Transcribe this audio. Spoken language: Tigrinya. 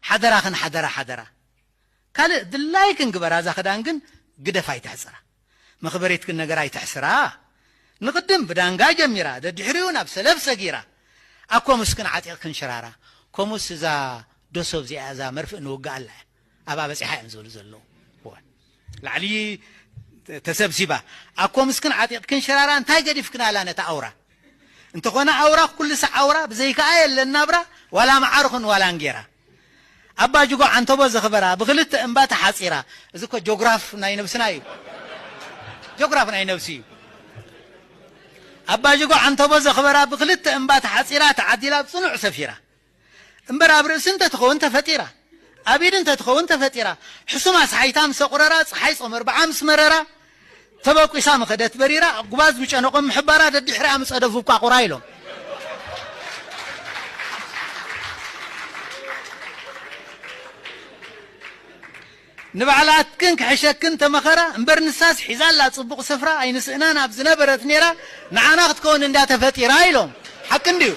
ሓደራኽን ሓደራ ሓደራ። ካልእ ድላይክን ግበራ፣ እዛ ክዳን ግን ግደፍ ኣይተሕጽራ። መኽበሪትክን ነገር ኣይተሕስራ። ንቕድም ብዳንጋ ጀሚራ፣ ደድሕሪኡ ናብ ሰለፍ ሰጊራ። ኣኮ ምስክን ዓጢቕክን ሽራራ። ኮሙስ እዛ ዶሶ እዚኣ እዛ መርፍእ ንውግኣላ እያ። ኣብኣ በጺሓ እዮም ዝብሉ ዘለዉ። እወ። ላዕሊ ተሰብሲባ። ኣኮ ምስክን ዓጢቕክን ሽራራ እንታይ ገዲፍክናላ ነታ ኣውራ? እንተኾነ ኣውራ ኩሉ ሳዕ ኣውራ ብዘይከኣ የለን ናብራ ዋላ መዓር ኹን ዋላ እንጌራ። ኣባ ጅጎ ዓንተቦ ዘኽበራ ብኽልተ እምባ ተሓጺራ። እዚ እኮ ጆግራፍ ናይ ነብስና እዩ። ጆግራፍ ናይ ነብሲ እዩ። ኣባ ጅጎ ዓንተቦ ዘኽበራ ብኽልተ እምባ ተሓጺራ ተዓዲላ ብጽኑዕ ሰፊራ። እምበር ኣብ ርእሲ እንተትኸውን ተፈጢራ፣ ኣብ ኢድ እንተትኸውን ተፈጢራ፣ ሕሱም ኣስሓይታ ምስ ኣቑረራ፣ ጸሓይ ጾም ኣርብዓ ምስ መረራ፣ ተበቂሳ ምኸደት በሪራ፣ ጉባዝ ምጨነቖም ምሕባራ፣ ደድሕሪኣ ምጸደፉ እኳ ቁራ ኢሎም። ንባዕላትክን ክሕሸክን ተመኸራ፣ እምበር ንሳስ ሒዛላ ጽቡቕ ስፍራ፣ ኣይንስእናን ኣብ ዝነበረት ኔራ፣ ንዓና ክትከውን እንዳ ተፈጢራ ኢሎም። ሓቂ እንድዩ።